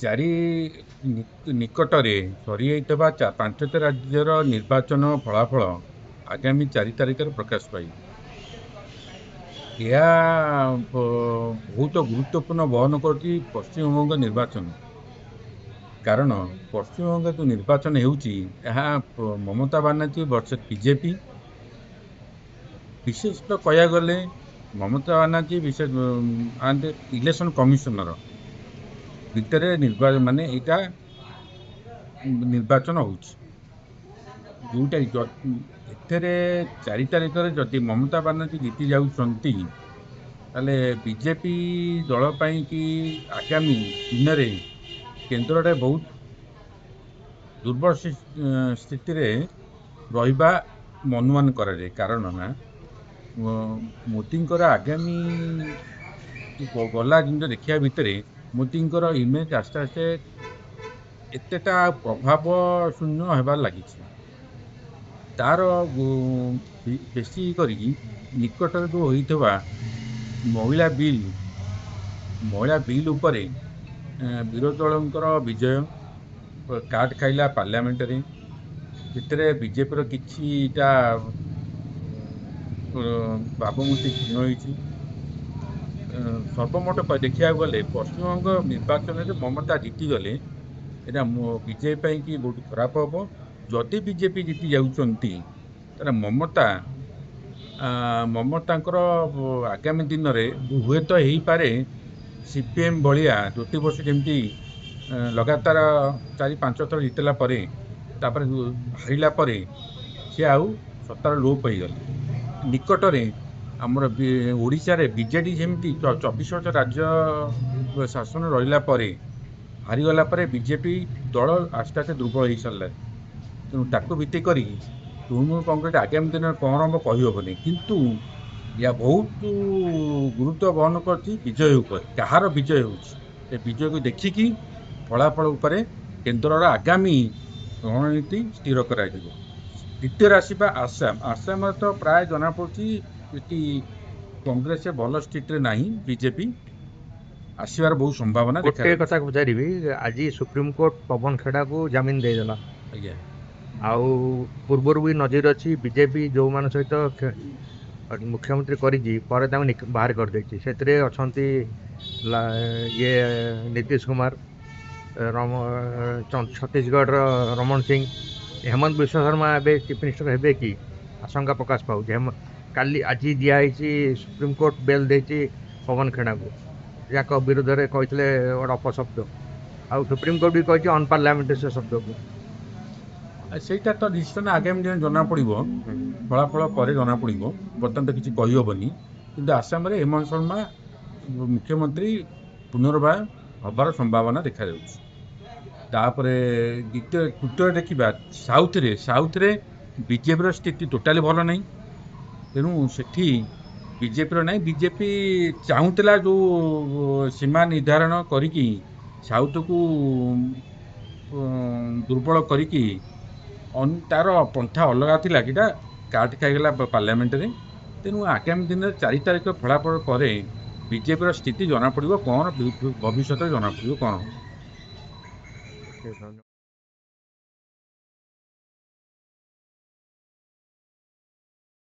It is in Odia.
ଚାରି ନିକଟରେ ସରିଯାଇଥିବା 5ଟି ରାଜ୍ୟର ନିର୍ବାଚନ ଫଳାଫଳ ଆଗାମୀ 4 ତାରିଖରେ ପ୍ରକାଶ ପାଇବ। ଏହା ବହୁତ ଗୁରୁତ୍ୱପୂର୍ଣ୍ଣ ବହନ କରୁଛି ପଶ୍ଚିମବଙ୍ଗ ନିର୍ବାଚନ। କାରଣ ପଶ୍ଚିମବଙ୍ଗ ଯେଉଁ ନିର୍ବାଚନ ହେଉଛି, ଏହା ମମତା ବାନାର୍ଜୀ ଭର୍ସେସ୍ ବିଜେପି। ବିଶେଷତଃ କହିବାକୁ ଗଲେ ମମତା ବାନାର୍ଜୀ ବିଶେଷ ଆଣ୍ଡ ଇଲେକ୍ସନ କମିଶନର ଭିତରେ ନିର୍ବାଚନ, ମାନେ ଏଇଟା ନିର୍ବାଚନ ହେଉଛି ଯେଉଁଟା ଏଥିରେ 4 ତାରିଖରେ ଯଦି ମମତା ବାନାର୍ଜୀ ଜିତି ଯାଉଛନ୍ତି, ତାହେଲେ ବିଜେପି ଦଳ ପାଇଁ କି ଆଗାମୀ ଦିନରେ କେନ୍ଦ୍ରରେ ବହୁତ ଦୁର୍ବଳ ସ୍ଥିତିରେ ରହିବା ଅନୁମାନ କରାଯାଏ। କାରଣ ନା ମୋଦିଙ୍କର ଆଗାମୀ ଗଲା ଜିନିଷ ଦେଖିବା ଭିତରେ ମୋଦିଙ୍କର ଇମେଜ୍ ଆସ୍ତେ ଆସ୍ତେ ଏତେଟା ପ୍ରଭାବ ଶୂନ୍ୟ ହେବାରେ ଲାଗିଛି। ତାର ବେଶୀ କରିକି ନିକଟରେ ଯେଉଁ ହୋଇଥିବା ମହିଳା ବିଲ୍ ଉପରେ ବିରୋଧୀ ଦଳଙ୍କର ବିଜୟ କାଟ ଖାଇଲା ପାର୍ଲାମେଣ୍ଟରେ। ସେଥିରେ ବିଜେପିର କିଛିଟା ଭାବମୂର୍ତ୍ତି କ୍ଷୀଣ ହୋଇଛି। ସର୍ବମୋଟ ଦେଖିବାକୁ ଗଲେ ପଶ୍ଚିମବଙ୍ଗ ନିର୍ବାଚନରେ ମମତା ଜିତିଗଲେ ଏଇଟା ବିଜେପି ପାଇଁ କି ବହୁତ ଖରାପ ହେବ। ଯଦି ବିଜେପି ଜିତି ଯାଉଛନ୍ତି, ତାହେଲେ ମମତାଙ୍କର ଆଗାମୀ ଦିନରେ ହୁଏତ ହେଇପାରେ ସିପିଏମ୍ ଭଳିଆ, ଜ୍ୟୋତି ବସୁ ଯେମିତି ଲଗାତାର 4-5 ଥର ଜିତିଲା ପରେ ତାପରେ ହାରିଲା ପରେ ସିଏ ଆଉ ସତ୍ତାର ଲୋପ ହେଇଗଲେ। ନିକଟରେ ଆମର ଓଡ଼ିଶାରେ ବିଜେଡ଼ି ଯେମିତି 24 ବର୍ଷ ରାଜ୍ୟ ଶାସନ ରହିଲା ପରେ ହାରିଗଲା ପରେ ବିଜେପି ଦଳ ଆସ୍ତେ ଆସ୍ତେ ଦୁର୍ବଳ ହେଇସାରିଲାଣି। ତେଣୁ ତାକୁ ଭିତ୍ତି କରି ତୃଣମୂଳ କଂଗ୍ରେସ ଆଗାମୀ ଦିନରେ କ'ଣ ହେବ କହିହେବନି, କିନ୍ତୁ ଏହା ବହୁତ ଗୁରୁତ୍ୱ ବହନ କରୁଛି ବିଜୟ ଉପରେ। କାହାର ବିଜୟ ହେଉଛି, ସେ ବିଜୟକୁ ଦେଖିକି ଫଳାଫଳ ଉପରେ କେନ୍ଦ୍ରର ଆଗାମୀ ରଣନୀତି ସ୍ଥିର କରାଯିବ। ଦ୍ୱିତୀୟରେ ଆସିବା ଆସାମ। ଆସାମରେ ତ ପ୍ରାୟ ଜଣାପଡ଼ୁଛି ଏଠି କଂଗ୍ରେସ ଭଲ ସ୍ଥିତିରେ ନାହିଁ, ବିଜେପି ଆସିବାର ବହୁତ ସମ୍ଭାବନା ଗୋଟେ ଦେଖାଯାଉଛି। କଥା ପଚାରିବି, ଆଜି ସୁପ୍ରିମକୋର୍ଟ ପବନ ଖେଡ଼ାକୁ ଜାମିନ ଦେଇଦେଲା। ଆଜ୍ଞା। ଆଉ ପୂର୍ବରୁ ବି ନଜିର ଅଛି, ବିଜେପି ଯେଉଁମାନଙ୍କ ସହିତ ମୁଖ୍ୟମନ୍ତ୍ରୀ କରିଛି, ପରେ ତାଙ୍କୁ ବାହାର କରିଦେଇଛି। ସେଥିରେ ଅଛନ୍ତି ଇଏ ନୀତିଶ କୁମାର, ଛତିଶଗଡ଼ର ରମଣ ସିଂ, ହେମନ୍ତ ବିଶ୍ୱ ଶର୍ମା ଏବେ ଚିଫ୍ ମିନିଷ୍ଟର ହେବେ କି ଆଶଙ୍କା ପ୍ରକାଶ ପାଉଛି। କାଲି ଆଜି ଦିଆହେଇଛି, ସୁପ୍ରିମକୋର୍ଟ ବେଲ୍ ଦେଇଛି ପବନ ଖେଡ଼ାକୁ, ଯାକ ବିରୁଦ୍ଧରେ କହିଥିଲେ ଗୋଟେ ଅପଶବ୍ଦ। ଆଉ ସୁପ୍ରିମକୋର୍ଟ ବି କହିଛି ଅନପାର୍ଲାମେଣ୍ଟାରୀ ସେ ଶବ୍ଦକୁ। ସେଇଟା ତ ନିଶ୍ଚୟ ଆଗାମୀ ଦିନ ଜଣାପଡ଼ିବ, ଫଳାଫଳ ପରେ ଜଣାପଡ଼ିବ। ବର୍ତ୍ତମାନ ତ କିଛି କହିହେବନି। କିନ୍ତୁ ଆସାମରେ ହେମନ୍ତ ଶର୍ମା ମୁଖ୍ୟମନ୍ତ୍ରୀ ପୁନର୍ବାର ହେବାର ସମ୍ଭାବନା ଦେଖାଯାଉଛି। ତାପରେ ଦ୍ୱିତୀୟ ତୃତୀୟରେ ଦେଖିବା ସାଉଥରେ। ସାଉଥରେ ବିଜେପିର ସ୍ଥିତି ଟୋଟାଲି ଭଲ ନାହିଁ। ତେଣୁ ସେଠି ବିଜେପିର ନାହିଁ। ବିଜେପି ଚାହୁଁଥିଲା ଯେଉଁ ସୀମା ନିର୍ଦ୍ଧାରଣ କରିକି ସାଉଥକୁ ଦୁର୍ବଳ କରିକି, ତାର ପନ୍ଥା ଅଲଗା ଥିଲା, ସେଇଟା କାଟ ଖାଇଗଲା ପାର୍ଲାମେଣ୍ଟରେ। ତେଣୁ ଆଗାମୀ ଦିନରେ 4 ତାରିଖ ଫଳାଫଳ ପରେ ବିଜେପିର ସ୍ଥିତି ଜଣାପଡ଼ିବ କ'ଣ, ଭବିଷ୍ୟତରେ ଜଣାପଡ଼ିବ କ'ଣ।